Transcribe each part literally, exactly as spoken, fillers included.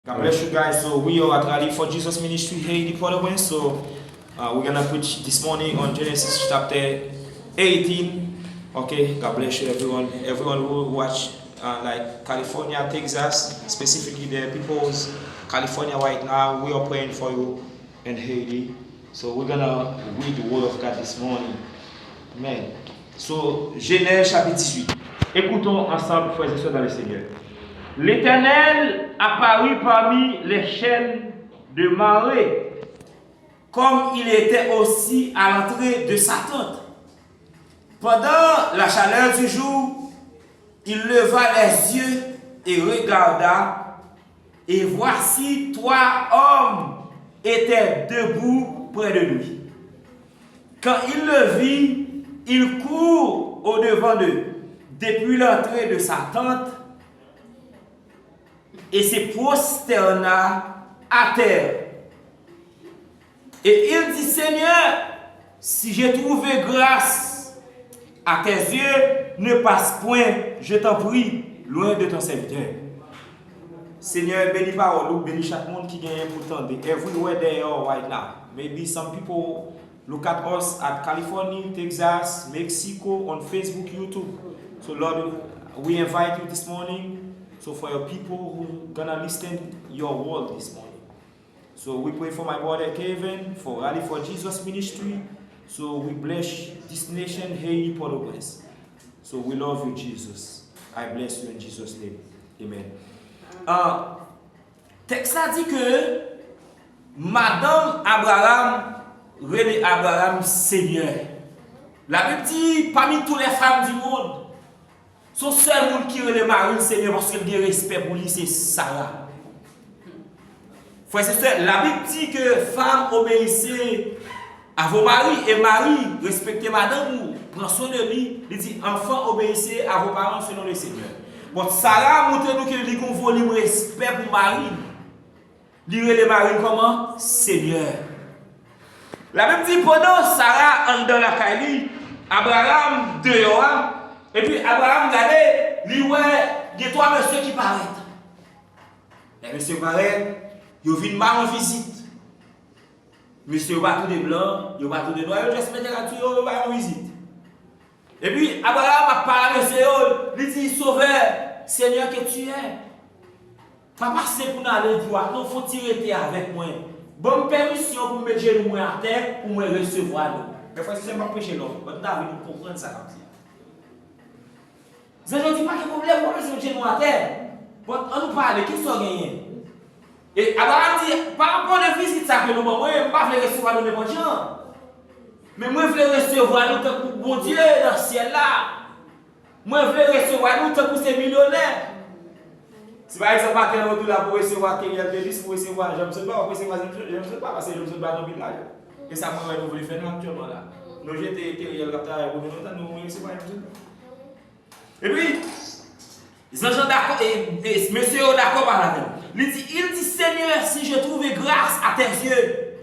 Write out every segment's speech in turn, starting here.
God bless you guys. So we are at Rally for Jesus Ministry Haiti, Port-au-Prince. So uh, we're gonna preach this morning on Genesis chapter eighteen. Okay, God bless you, everyone. Everyone who watch uh, like California, Texas, specifically the people's California right now, we are praying for you in Haiti. So we're gonna read the word of God this morning. Amen. So, Genèse chapitre dix-huit. Écoutons ensemble, frères et sœurs dans le Seigneur. L'Éternel apparut parmi les chênes de Mamré, comme il était aussi à l'entrée de sa tente, pendant la chaleur du jour. Il leva les yeux et regarda, et voici trois hommes étaient debout près de lui. Quand il le vit, il court au-devant d'eux, depuis l'entrée de sa tente, et se prosterna à terre. Et il dit, Seigneur, si j'ai trouvé grâce à tes yeux, ne passe point, je t'en prie, loin de ton serviteur. Senyè, beni pawòl ou, beni chak moun ki genyen pou tande. Everywhere they are right now. Maybe some people look at us at California, Texas, Mexico, on Facebook, YouTube. So Lord, we invite you this morning. So for your people who gonna listen your word this morning. So we pray for my brother Kevin, for Rally for Jesus Ministry. So we bless this nation, Haiti, Port-au-Prince. So we love you, Jesus. I bless you in Jesus' name. Amen. Uh, tèks la di ke madanm Abraram rele Abraram Senyè. Labib di, parmi toutes les femmes du monde, se yon sèl moun ki rele mari l Senyè paske l gen respè pou li, se Sara. Frè e sè, Labib di ke femme obéissez à vos maris, e mari, respekte madanm ou, pran swen de li. Li di, enfants, obéissez à vos parents selon le Seigneur. Bon, Sara montre nou ke li gen yon volim respè pou mari l. Li rele mari l kòman? Senyè. Labib di, pandan Sara anndan lakay li, Abraram deyò a, epi Abraram gade, li wè gen twa mesye ki parèt. Lè mesye yo parèt, yo vin ba yon vizit. Mesye yo pa tou de blan, yo pa tou de nwa, yo just mete rad sou yo, yo ba yon vizit. Epi Abraram ap pale a mesye yo, li di, Sovè, Senyè ke tu es, pa pase pou n ale dwat non, fò w ti rete avèk mwen. Ban m pèmisyon pou m met jenou mwen atè pou mwen resevwa nou. Mè frè e sè, m ap preche lòt, but n ta vin konprann sa k ap di a. Zanj yo di, pa gen pwoblèm, w ap mete jenou atè. But ann nou pale, kisa w genyen? E Abraram di, pa rapò de vizit sa ke nou ban mwen, m pa vle resevwa nou nenpòt jan. Men mwen vle resevwa nou tankou Bondye nan syèl la. Mwen vle resevwa nou tankou se milyonè. Si pa egzanp, maten an, ou tou la pou resevwa Teriel Delis, pou resevwa Janmson Ba, w ap resevwa Janmson Ba, paske Janmson Ba gen anpil lajan. E sa mwen wè nou vle fè nou aktyèlman la. Nou jete Teriel k ap travay pou nou, nou tann nou resevwa Janmson Ba. Epi, zanj lan dakò, e, e mesye yo dakò pale avè l. Li di, il dit, Seigneur, si je trouve grâce à tes yeux,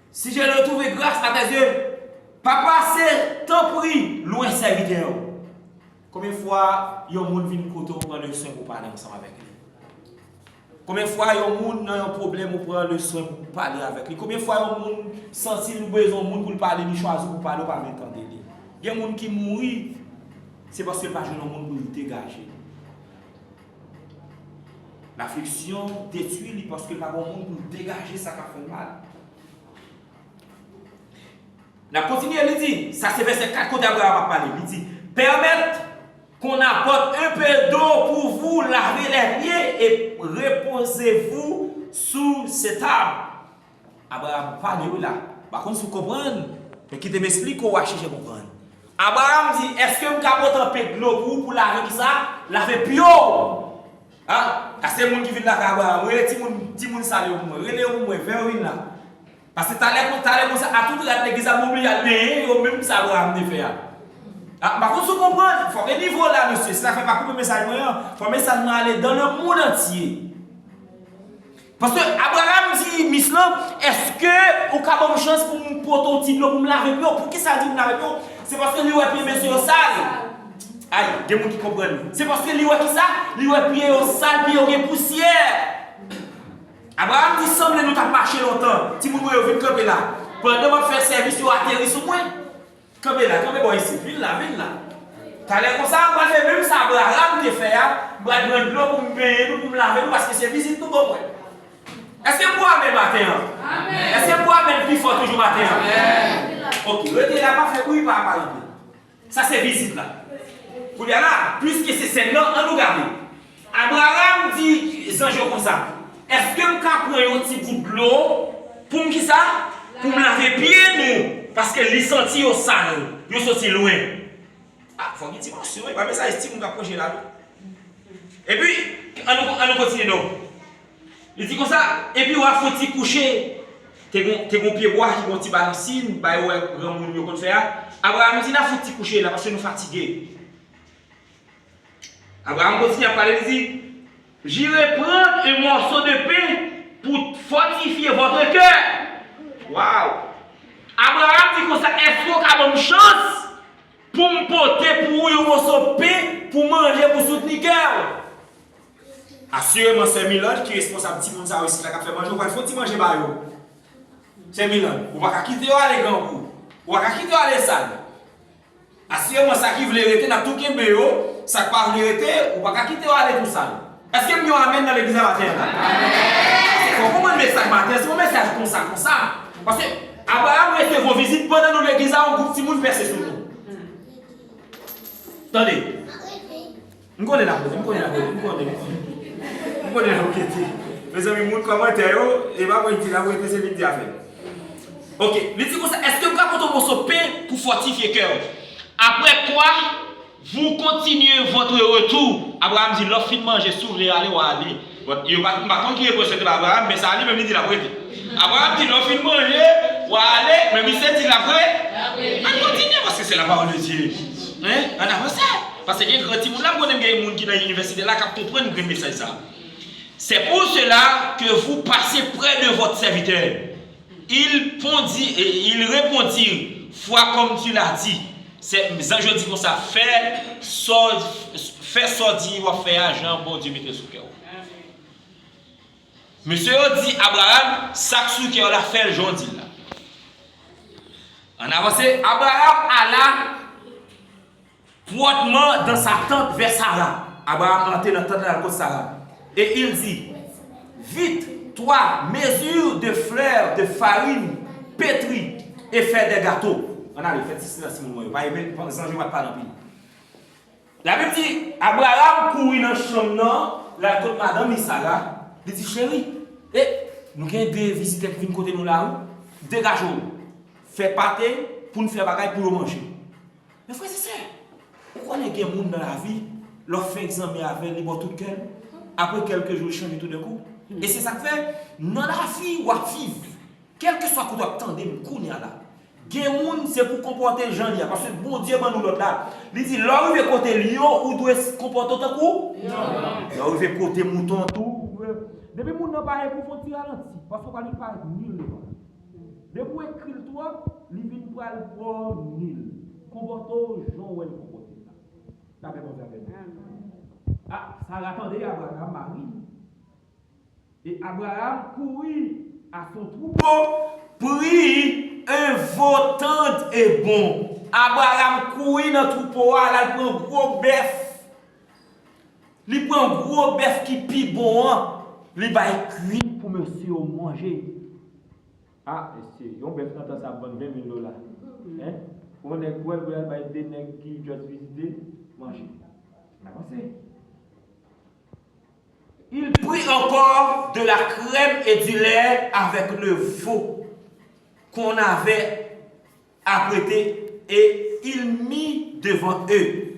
si je trouve grâce à tes yeux, papa, se tanpri, lwen sèvitè w. Konbyen fwa yon moun vin kote w pran le swen pou pale ansanm avèk li? Konbyen fwa yon moun nan yon pwoblèm ou pran le swen pou pale avèk li? Konbyen fwa yon moun santi li bezwen yon moun pou l pale, li chwazi pou pale, ou pa vle tande li? Gen moun ki mouri, se paske l pa jwenn yon moun pou l degaje. Lafliksyon detwi li paske l pa gen yon moun pou l degaje sa k ap fè l mal. N ap kontinye, li di, sa se vèsè kat kote Abraram ap pale. Li di, permettez qu'on apporte un peu d'eau pour vous laver les pieds et reposez-vous sur cette table. Abraram pale wi la. M pa konn si w konprann, men kite m esplike w, w a chèche konprann. Abraram di, èske m ka pote anpe dlo pou ou pou lave kisa? Lave pye w. A, a se moun ki vin lakay Abraram, rele timoun, timoun sa yo pou mwen, rele yo pou mwen, fè yo vin la. Paske talè, talè konsa, a tout rad legliz la, m oblije al benyen yo, menm sa Abraram te fè a. A, m pa konn si w konprann, fò gen nivo la, mesye, se sa fè m pa koupe mesaj mwen an, fò mesaj mwen ale dans le monde entier. Paske Abraram di mis lan, èske ou ka ban m chans pou m pote yon ti dlo pou m lave pye w? Poukisa l di pou m lave pye w? Se paske li wè pye mesye yo sal. Ay, gen moun ki konprann. Se paske li wè kisa? Li wè pye yo sal, pye yo gen pousyè. Abraram di, sanble nou t ap mache lontan. Timoun mwen yo vin kanpe la. Pandan m ap fè sèvis yo ateri sou mwen. Kanpe la, kanpe bò isit. Vin la, vin la. Talè konsa, m pral fè menm sa Abraram te fè a. M pral pran dlo pou m benyen nou, pou m lave nou, paske se vizit nou ban mwen. Èske m pou amèn maten an? Èske m pou amèn pi fò toujou maten an? Ok, rete la, pa fè bri, pa pale anpil. Sa se vizit la. Kounye a la, piske se sèn nan, ann nou gade. Abraram di zanj yo konsa, èske m ka pran yon ti gout dlo pou m kisa? Pou m lave pye nou, paske li santi yo sal, yo soti lwen. Ah, fò gen dimansyon, wi, pa mesaj timoun k ap pwoche la, non. Epi, ann nou, ann nou kontinye, non. Li di konsa, epi w a fouti kouche. Te gon, te gon pye bwa ki gon ti balansin, bay wè granmoun yo konn fè a. Abraram di, n a fouti kouche la, paske nou fatige. Abraram kontinye ap pale, li di, J'irai prendre un morceau de pain pour fortifier votre cœur. Waw! Abraram di konsa, èske w ka ban m chans pou m pote pou ou yon moso pen pou manje pou soutni kè w? Asireman, sè Milanj ki responsab timoun sa yo isit la k ap fè manje, ou pral fè yon ti manje ba yo. Sè Milanj, ou pa ka kite yo ale grangou. Ou pa ka kite yo ale sal. Asireman, sa ki vle rete, n ap tou kenbe yo. Sa k pa vle rete, ou pa ka kite yo ale tou sal. Èske m gen yon amèn nan legliz la maten an? Fò w konprann mesaj maten an, se yon mesaj konsa, konsa. Paske Abraram resevwa vizit pandan nou legliz la, yon gwoup timoun pèse sou nou. Tande. M konnen n ap rete, m konnen n ap rete, m konnen, m konnen. M konnen n ap rete. Mezanmi, moun kòmantè yo, e pa mwen ki di n ap rete, se Bib di afè l. Ok, li di konsa, èske m ka pote yon moso pen pou fòtifye kè w? Après quoi, vous continuez votre retour. Abraram di, lè w fin manje, si w vle ale, w a ale. Bon, yo pa, m pa konn ki repons yo te bay Abraram, men sa li menm li di l ap rete. Abraram di, lè w fin manje, w a ale, men misye di l ap re-, ann kontinye, paske se la parole de Dieu. Hein? Ann avanse. Paske gen gran timoun la, m konnen gen moun ki nan inivèsite la k ap konprann grenn mesaj sa. C'est pour cela que vous passez près de votre serviteur. Ils pondirent, et ils répondirent, foi comme tu l'as dit. Se, zanj yo di konsa, fè sa w, fè sa w di w ap fè a, jan Bondye mete sou kè w. Mesye yo di Abraram, sa k sou kè w la, fè l jan w di l la. Ann avanse, Abraram alla promptement dans sa tente vers Sara. Abraram antre nan tant la, l al kot Sara. Et il dit, vite, toi, mesure de fleur de farine pétrie et fais des gâteaux. Ann ale, fè ti silans, timoun mwen yo. Pa, pa, zanj yo pa t pale anpil. Labib di, Abraram kouri nan chanm nan, l al kot madanm li Sara, li di, cheri, e, nou gen de vizitè ki vin kote nou la, wi. Degaje w. Fè pate pou n fè bagay pou yo manje. Men frè e sè, ou konnen gen moun nan lavi, lè w fè egzanmen avè l, li ba w tout kè l, apre kèlke jou, li chanje toudenkou. E se sa k fè, nan lavi w ap viv, kèlkeswa kote w ap tande m kounye a la, gen moun se pou konpòte l jan li a, paske Bondye ban nou lòd la. Li di, lè w rive kote lyon, ou dwe konpòte w tankou lyon. Lè w rive kote mouton tou, ou dwe, depi moun nan pa egri, fò w ti ralanti, paske w pral parèt nil devan l. Depi w ekri l twòp, li vin pral ba w nil. Konpòte w jan w wè l konpòte l la. Lapè Bondye avè nou. Ah, Sara tande Abraram, mari l. Et Abraham courut à son troupeau, prit un veau tendre et bon. Abraram kouri nan twoupo a, l al pran gwo bèf. Li pran gwo bèf ki pi bon an, li bay kwit pou mesye yo manje. Ah, mesye, yon bèf nan tan sa ap vann ven mil dola. Hein? Pou yon nèg pran l pou l al bay de nèg ki just vizite manje. N avanse. Il prit encore de la crème et du lait avec le veau qu'on avait apprêté, et il mit devant eux.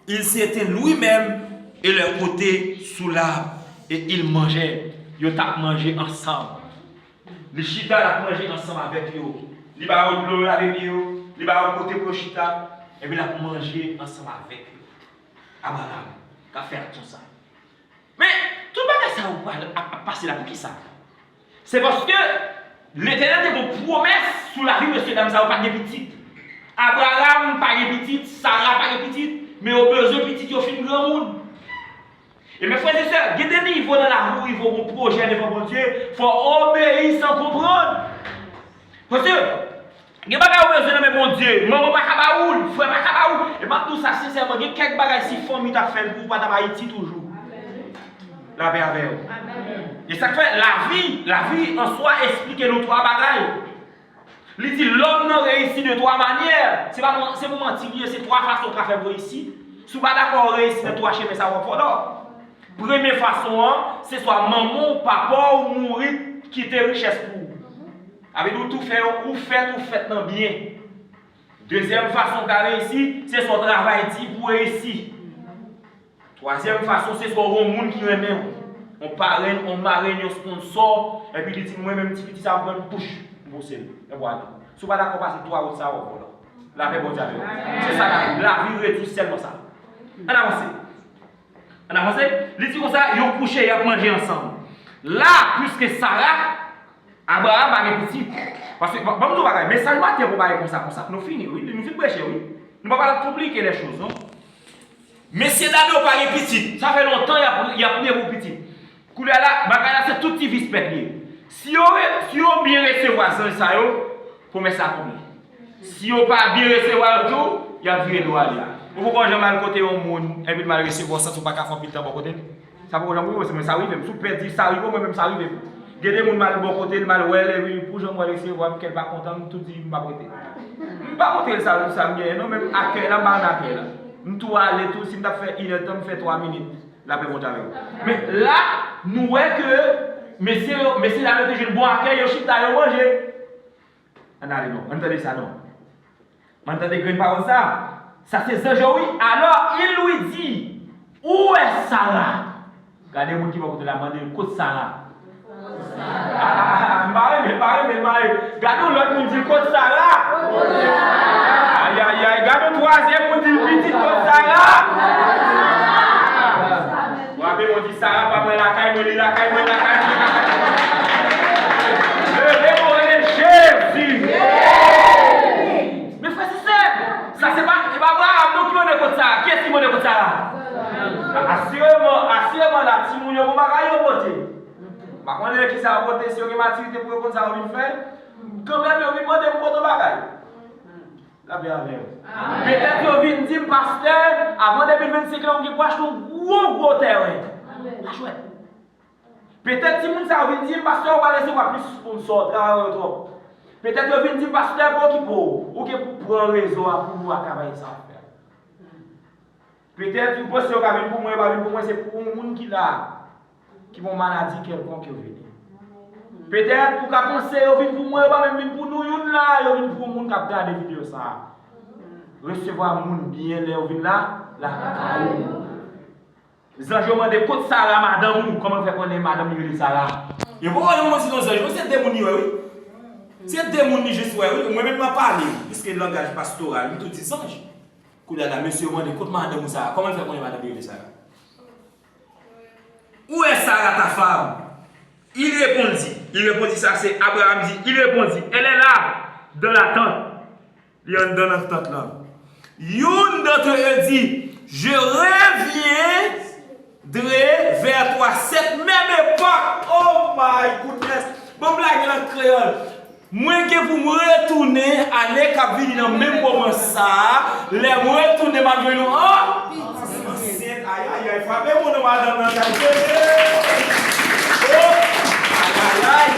Il s'étend lui-même et leur côté sous l'arbre, et ils mangeaient. Yo t ap manje ansanm. Li chita, l ap manje ansanm avèk yo. Li ba yo dlo yo lave pye yo, li ba yo kote pou yo chita, epi l ap manje ansanm avèk yo. Abraram, k ap fè aksyon sa. Men, tout bagay sa yo pral ap, ap pase la, poukisa? Se paske Letènèl te gen yon pwomès sou lavi mesye dam sa yo pa t gen pitit. Abraram pa gen pitit, Sara pa gen pitit, men yo bezwen pitit yo fin granmoun. E men frè e sè, gen de nivo nan lavi w rive w gon pwojè devan Bondye, fò w obeyi san konprann. Paske gen bagay ou bezwen nan men Bondye, manman pa ka ba ou l, frè pa ka ba ou l. E m ap di w sa sensèman, gen kèk bagay si fanmi t ap fè l pou ou, pa t ap Ayiti toujou. Lapè avè w. E sa k fè lavi, lavi an swa esplike nou twa bagay. Li di lòm nan reyisi de twa manyè. Se pa, se pou manti li ye, se twa fason w ka fè pou reyisi. Si w pa dakò reyisi nan twa chemen sa, w ap vòlò. Premye fason an, se swa manman w, papa w mouri, kite richès pou ou. Sa vle di ou tou fè, ou fèt, ou fèt nan byen. Dezyèm fason w ka reyisi, se swa w travay di pou w reyisi. Twazyèm fason, se swa w gen yon moun ki renmen w. Yon parenn, yon marenn, yon sponsò, epi li di, mwen menm ti piti sa m pran m pouch, m pouse l. Epi w ale. Si w pa dakò pase twa wout sa, w ap vòlò. Lapè Bondye avè w. Se sa lavi. Lavi redui sèlman sa. Ann avanse. Ann avanse. Li di konsa, yo kouche, y ap manje ansanm. La, piske Sara, Abraram pa gen pitit. Paske, ban, ban m di w bagay, mesaj maten pou bagay konsa, konsa. Nou fini, wi. Nou fin preche, wi. Nou pa pral konplike lè choz, non. Mesye dam yo pa gen pitit. Sa fè lontan y ap, y ap priye pou pitit. Koulye a la, bagay la se tout ti vis pèp li ye. Si yo, re- si yo byen resevwa zanj sa yo, pwomès la konble. Si yo pa byen resevwa yo tou, y ap vire do ale. Ou poko janm al kote yon moun, epi l mal resevwa w, santi w pa ka fè anpil tan bò kote l? Sa poko janm rive w, se mwen sa rive m. Si w pèdi, sa rive w, mwen menm sa rive m. Gen de moun m al bò kote l, m al wè l, epi pou jan m wè l resevwa m, kè l pa kontan, m tou di m p ap rete. M pa montre l sa, sa m genyen non, men akèy la, m pa renmen akèy la. M tou ale tou, si m t ap fè inèdtan, m fè twa minit. Lapè Bondye avè w. Men la, nou wè ke mesye yo, mesye dam yo te jwenn bon akèy, yo chita, yo manje. Ann ale non, ann tande sa non. Ann tande grenn pawòl sa. Sa se zanj yo wi. Alors il lui dit, où est Sarah? Gade moun ki bò kote la, mande l, kot Sara? Ah, ah, ah, ah, m pa renmen, m pa renmen, m pa renmen. Gade yon lòt moun di l, kot Sara? Ayayay, gade yon twazyèm moun di l, pitit, kot Sara? Frape men w di, Sara pa mwen lakay mwen, li lakay mwen, lakay mwen. Leve men w rele Jezi. Men frè e sè, sa se pa, e pa Abraram non ki mande kot Sara. Kiyès ki mande kot Sara? Asireman, asireman la, timoun yo gon bagay yo pote. M pa konnen kisa yo pote, si yo gen matirite pou yo konn sa yo vin fè. Kanmenm yo vin mande m pote yon bagay. Lapè avè w. Petèt yo vin di m, pastè, avan de mil vennsenk lan, ou gen pou achte yon gwo, gwo tèren. Pa jwèt. Petèt timoun sa yo vin di m, pastè, ou pral resevwa plis sponsò, travay yo twòp. Petèt yo vin di m, pastè, pa okipe w, ou gen pou pran rezo a pou nou a travay sa w ap fè a. Petèt, yo panse yo ka vin pou mwen, yo pa vin pou mwen, se pou yon moun ki la, ki gon maladi kèlkonk yo vini. Petèt, ou ka panse yo vin pou mwen, yo pa menm vin pou nou youn la, yo vin pou yon moun k ap gade videyo sa a. Resevwa moun byen lè yo vin la, lakay ou. Zanj yo mande, kot Sara, madanm ou? Kòman yo fè konnen madanm li rele Sara? Yo poko janm mande yon zanj, non, se de moun li wè, wi. Se de moun li jis wè, wi. Mwen menm m ap pale, piske langaj pastoral, m tou di zanj. Kounye a la, mesye yo mande, kot madanm ou Sara? Kòman l fè konnen madanm li rele Sara? Où est Sarah, ta femme? Il répondit, il répondit, sa se Abraram di, il répondit, elle est là, dans la tente. Li anndan nan tant lan. Youn d'entre eux dit, je reviendrai vers toi cette même époque. Oh my goodness. Bon, m lage l an kreyòl. Mwen gen pou m retounen ane k ap vini nan menm moman sa a. Lè m retounen, m ap jwenn ou an. Ansent, ayayay, frape moun nan madanm nan kay. Oh, ayayay.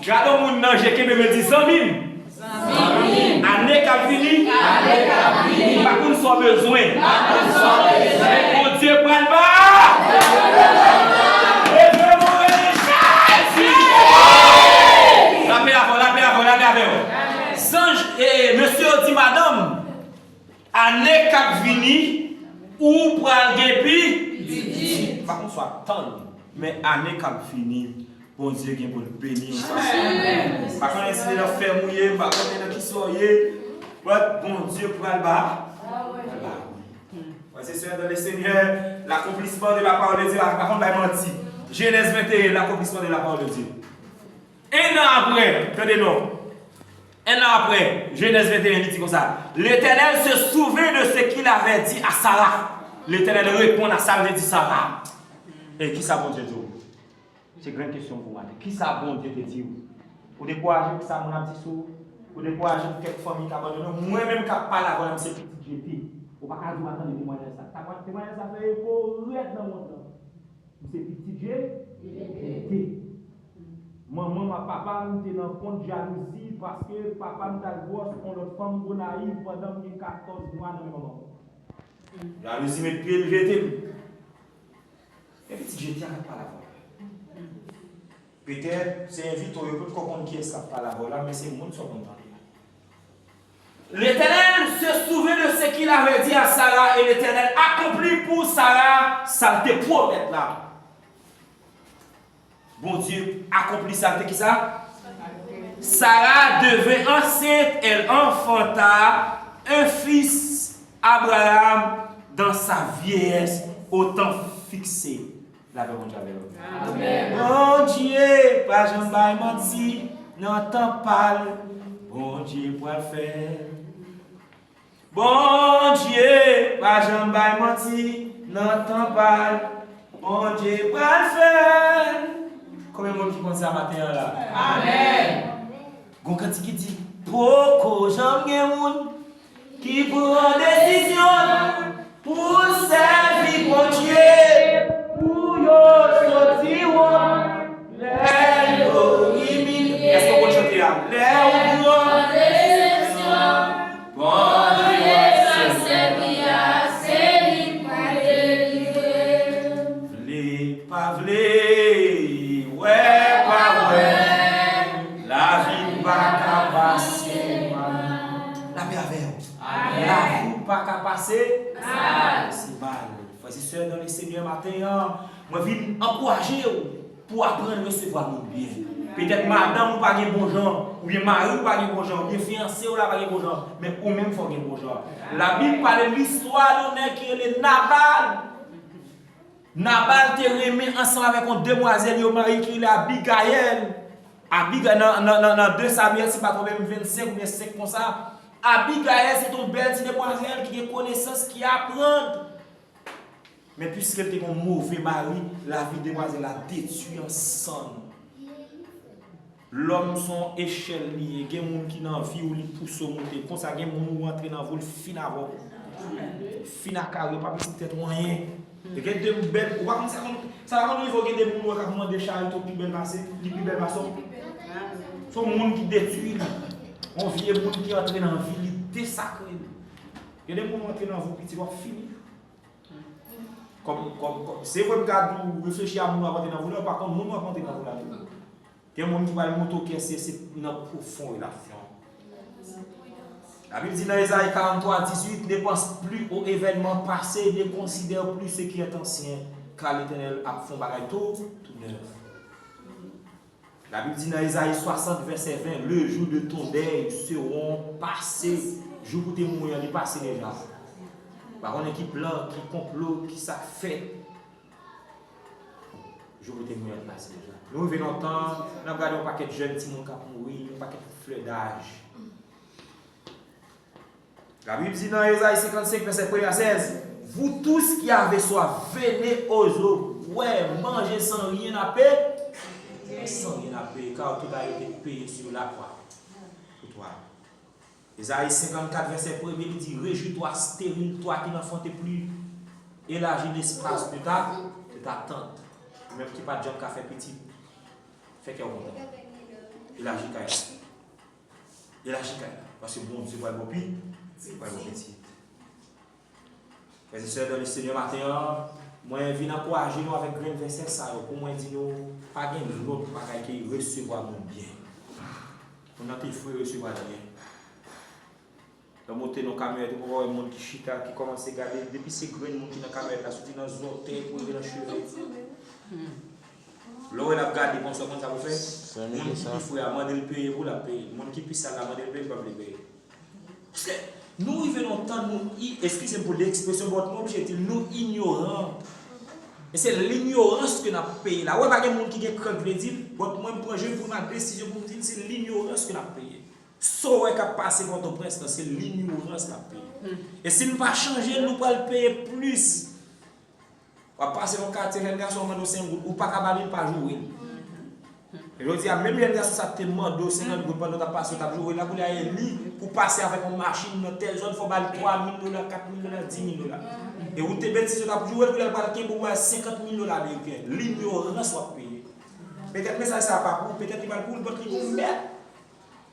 Gade yon moun nan je, kenbe men, di, zanmi m. Zanmi m. Ane k ap vini. Ane k ap vini. M pa konn sa w bezwen. M pa konn sa w bezwen. Men Bondye pral ba. Leve men w rele Jezi. Lapè avè w, lapè avè w, lapè avè w. Zanj, e, mesye yo di madanm, ane k ap vini, ou pral gen pi. Pitit. M pa konn sa w ap tann, men ane k ap vini, Bondye gen pou l beni w sa. M pa konnen si se nan fèm ou ye, m pa konnen nan kisa w ye. But Bondye pral ba. Pral ba. Frères et sœurs dans le Seigneur, l'accomplissement de la parole de Dieu, pa konn bay manti. Genèse vingt et un, l'accomplissement de la parole de Dieu. Un an apre, tande non. Un an apre, Genèse vingt et un, li di konsa, L'Éternel se souvint de ce qu'il avait dit à Sarah. Letènèl reponn a sa l te di Sara. E kisa Bondye di w? Se grenn kesyon pou maten. Kisa Bondye te di w? Ou dekouraje pou sa moun ap di sou ou? Ou dekouraje pou kèk fanmi k abandone w? Mwen menm k ap pale avè w la, m se pitit Jete. Ou pa ka di w pa tande temwayaj sa. Temwayaj sa fè eko rèd nan mond lan. M se pitit Jete. Manman m ak papa m te nan kont jalouzi paske papa m t al gwòs yon lòt fanm Gonayiv pandan m gen katòz mwa nan men manman m. Jalouzi met pye l jete m. E pitit Jete a k ap pale avè w la. Petèt se envite w, yo potko konn kiyès k ap pale avè w la, men se moun sa w konn tande a. L'Éternel se souvint de ce qu'il avait dit à Sarah, et l'Éternel accomplit pour Sarah sa l te pwomèt la. Bondye akonpli sa l te ki sa? Sarah devint enceinte, elle enfanta un fils, Abraham, dans sa vieillesse, au temps fixé. Lapè Bondye avè nou. Amèn. Bondye pa janm bay manti nan tan pa l. Bondye pral fè l. Bondye pa janm bay manti nan tan pa l. Bondye pral fè l. Konbyen moun ki konn sa maten an la? Amèn. Gon kantik ki di, poko janm gen moun ki pran desizyon pou sèvi Bondye, pou yo soti wont, lè yo imilye. Èske w konn chante a? Lè ou pran desizyon, Bondye w ap sèvi a, se li k pou delivre. Vle pa vle, wè pa wè, lavi m pa ka pase mal. Lapè avè w. Amèn. Lavi w pa ka pase mal. Se mal. Frè e sè nan le Senyè, maten an, mwen vin ankouraje w pou w aprann resevwa moun byen. Petèt madanm ou pa gen bon jan, oubyen mari w pa gen bon jan, oubyen fiyanse w la pa gen bon jan, men ou menm fò w gen bon jan. Labib pale listwa yon nèg ki rele Nabal. Nabal te renmen ansanm avèk yon demwazèl yo marye ki rele Abigayèl. Abiga-, nan, nan, nan, nan de Samyèl, si m pa twonpe m, vennsenk oubyen senk konsa. Abigayèl se te yon bèl ti demwazèl ki gen konesans, ki aprann. Men piske l te gen yon move mari, lavi demwazèl la detwi an sann. Lòm se yon echèl li ye. Gen moun ki nan vi w, li pouse w moute. Konsa, gen moun ou rantre nan vi w, li fin avè w. Fin ak ou, pa pitit tèt ou anyen. E gen de bèl, ou pa konn sa konn, sa pa konn rive w gen de moun ou wè k ap mande charite w pi bèl pase, li pi bèl pase w. Se yon moun ki detwi li. Yon vye moun ki antre nan vi li, desakre li. Gen de moun ou antre nan vi w, pitit w ap fini. Kòm, kòm, kòm, se vre m ka di w, reflechi a moun w ap antre nan vi w la, ou pa konn moun w ap antre nan vi w la tou. Gen moun ki pral monte w kè se, se nan pwofon relasyon. Labib di nan Ezayi karant twa dizuit, ne pense plus aux événements passés, ne considère plus ce qui est ancien, car l'Éternel ap fè yon bagay tou, tou nèf. Labib di nan Ezayi swasant vèsè ven, le jour de ton deuil seront passés. Jou pou te mouri an, li pase deja. Pa konnen ki plan, ki konplo, ki sa k fèt. Jou pou te mouri an pase deja. Nou rive nan tan, n ap gade yon pakèt jèn timoun k ap mouri, yon pakèt flèdaj. Labib di nan Ezayi senkannsenk, vèsè premye a sèz, vous tous qui avez soif, venez aux eaux, bwè, manje san rien à payer, sans rien à payer, car tout a été payé sur la croix pour toi. Ezayi senkannkat, vèsè premye, li di, réjouis-toi, stérile, toi qui n'enfantes plus, élargis l'espace de ta, de ta tente. Ou menm ki pa t janm ka fè pitit, fè kè w kontan. Elaji kay la. Elaji kay la. Paske Bondye pral ba w pi, pral ba w pitit. Frè e sè dan le Senyè, maten an, mwen vin ankouraje nou avèk grenn vèsè sa yo, pou mwen di nou, pa gen lòt bagay ke resevwa moun byen. Moun nan te fre resevwa l byen. Lè w monte nan kamyonèt, ou poko wè moun ki chita, ki kòmanse gade, depi se grenn moun ki nan kamyonèt la, soti nan zòtèy pou rive nan cheve. Lè w wè l ap gade konsa, konn sa pou fè? Moun ki pi fre a, mande l peye pou l ap peye. Moun ki pi sal la, mande l peye, li p ap vle peye. Paske nou rive nan tan nou, i-, eskize m pou ekspresyon, but mwen oblije di l, nou inyoran. E se linyorans ke n ap peye la. Ou wè, pa gen moun ki gen kran ki vle di l, but mwen, m pran je m pran desizyon pou m di l, se linyorans ke n ap peye. Sa w wè k ap pase Pòtoprens lan, se linyorans n ap peye. E si n pa chanje, nou pral peye plis. W ap pase nan katye, jèn gason an mande w senk goud, ou pa ka ba li l, pa joure l. Jodi a, menm jèn gason sa te mande w senkant goud pandan w t ap pase, w t ap joure l la, kounye a e li pou pase avèk yon machin nan tèl zòn, fò w ba l twa mil dola, kat mil dola, di mil dola. E ou te betize, w t ap joure l, kounye a l pral kenbe w bay senkant mil dola ameriken. Linyorans w ap peye. Petèt mesaj sa a pa pou ou, petèt li pral pou ou, but li pou ou mèt.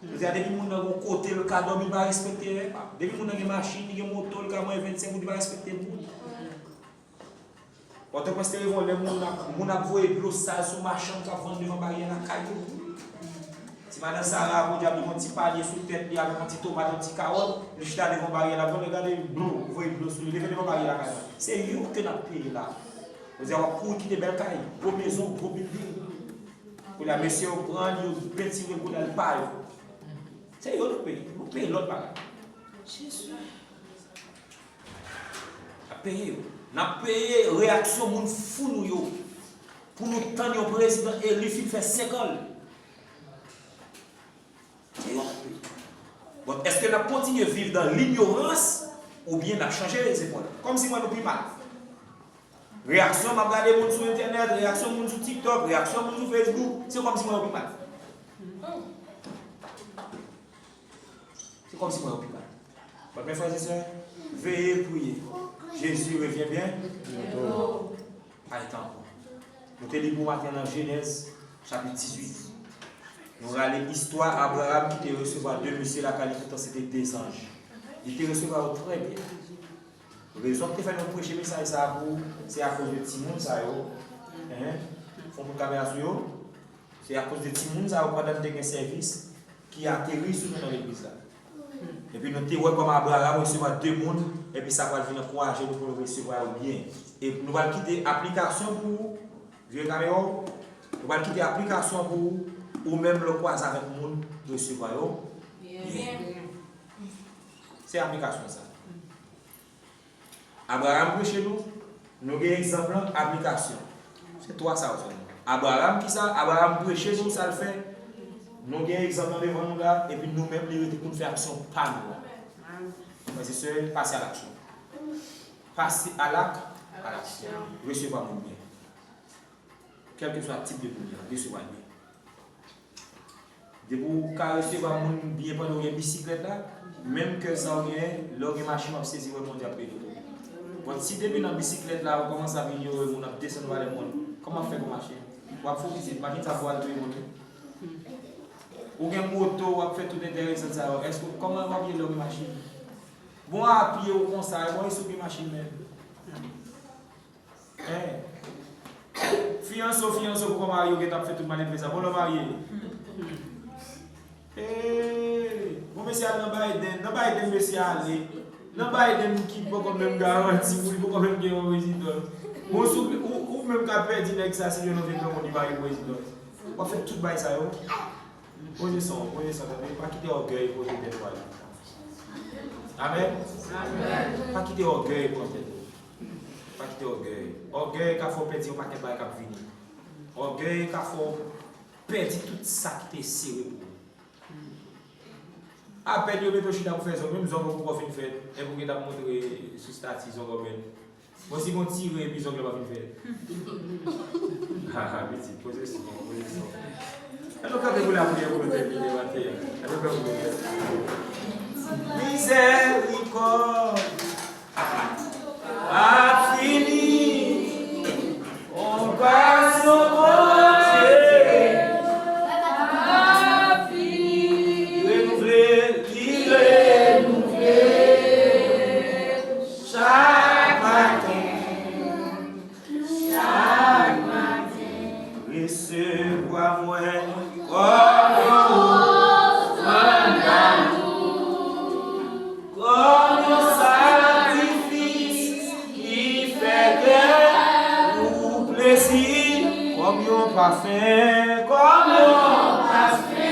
Jodi a, depi moun nan gon kote l ka dòmi, li pa respekte règ. Depi moun nan gen machin, li gen moto, li ka manyen vennsenk goud, li pa respekte moun. Pòtoprens te rive yon lè moun ap, moun ap voye dlo sal sou machann k ap vann devan baryè lakay yo. Ti madan Sara a, podyab, li gen yon ti palye sou tèt li avèk yon ti tomat, yon ti kawòt, li chita devan baryè la, vann, gade dlo, voye dlo sou li, leve devan baryè lakay la. Se yo ke n ap peye la. Jodi a, w ap kouri kite bèl kay, gwo mezon, gwo bilding. Kounye a, mesye yo pran li, yo pentire l, kounye a, l pa yo. Se yo nou peye. Nou peye lòt bagay. Jezi. N ap peye yo. N ap peye reyaksyon moun fou nou yo. Pou nou tann yon prezidan eli fin fè senk an l. Se yo n ap peye. Bon, èske n ap kontinye viv dan linyorans oubyen n ap chanje zepòl? Kòmsi mwen nou pi mal. Reyaksyon m ap gade moun sou entènèt, reyaksyon moun sou TikTok, reyaksyon moun sou Facebook, se kòmsi mwen yo pi mal. Se kòmsi mwen yo pi mal. But mes frères et sœurs, veye priye. Jezi revyen byento. Pa gen tan ankò. Nou te li pou maten nan Jenèz, chapit dizuit. Nou rale istwa Abraram ki te resevwa de mesye lakay li, poutan se te de zanj. Li te resevwa yo trè byen. Rezon ki te fè nou preche mesaj sa a pou ou, se akoz de timoun sa yo. Hein? Fon kout kamera sou yo. Se akoz de timoun sa yo, pandan n te gen sèvis, ki ateri sou nou nan legliz la. Epi nou te wè kòman Abraram resevwa de moun, epi sa pral vin ankouraje nou pou nou resevwa yo byen. E nou pral kite aplikasyon pou ou, vire kamera w, nou pral kite aplikasyon pou ou, ou menm lè w kwaze avèk moun, resevwa yo byen. Se aplikasyon sa. Abraram preche nou, nou gen egzanp lan, aplikasyon. Se twa sa yo sèlman. Abraram, kisa? Abraram preche nou, sa l fè. Nou gen egzanp lan devan nou la, epi nou menm, li rete pou n fè aksyon pa nou an. Frè e sè, pase a laksyon. Pase a lak, a laksyon. Resevwa moun byen. Kèlkeswa tip de moun li an, resevwa l byen. Depi w ka resevwa moun byen pandan w gen bisiklèt la, menm kè sa w genyen, lè w gen machin, w ap sezi wè Bondye ap beni w tou. But si depi nan bisiklèt la, ou kòmanse ap inyore moun, ap desann valè moun, kòman w ap fè pou machin? W ap fè w vizit, machin sa pou al touye moun wi. Ou gen moto, w ap fè tout entèresan sa yo, èske, kòman w ap ye lè w gen machin? Bon, a pye ou konsa, e bon, e si w gen machin menm? Hein? Fiyanse w, fiyanse w poko marye, ou gentan ap fè tout maledve sa. Bon, lè w marye. Hey! Bon, mesye al nan Biden. Nan Biden, mesye ale. Nan Biden ki poko menm garanti pou li, poko menm gen yon rezidans. Bon, si w, ou, ou menm ka pèdi nèg sa, si l yon vye granmoun, li pa gen rezidans. W ap fè tout bagay sa yo. Poze san w, poze san w, tande. Pa kite ògèy poze tèt ou ale. Amèn. Pa kite ògèy pran tèt ou. Pa kite ògèy. Ògèy ka fè w pèdi yon pakèt bagay k ap vini. Ògèy ka fè w pèdi tout sa ki te sere pou ou. Apèn yo mete w chita pou fè zòt, menm zòt ou poko fin fèt, epi w gentan ap montre sou stati zòt ou menm. Bon, si gon tire epi zòt yo pa fin fèt. Ha, ha, pitit, poze san w, poze san w. Ann nou kanpe pou lapriyè pou nou tèmine maten an. Ann nou kanpe pou lapriyè. Mizèrikòd pa fini. Konpasyon Bondye pa fini. Renouvle, li renouvle chak maten. Chak maten. Resevwa mwen kòm yon ofrann damou, kòm yon sakrifis ki fè kè ou plezi, kòm yon pafen, kòm yon pafen.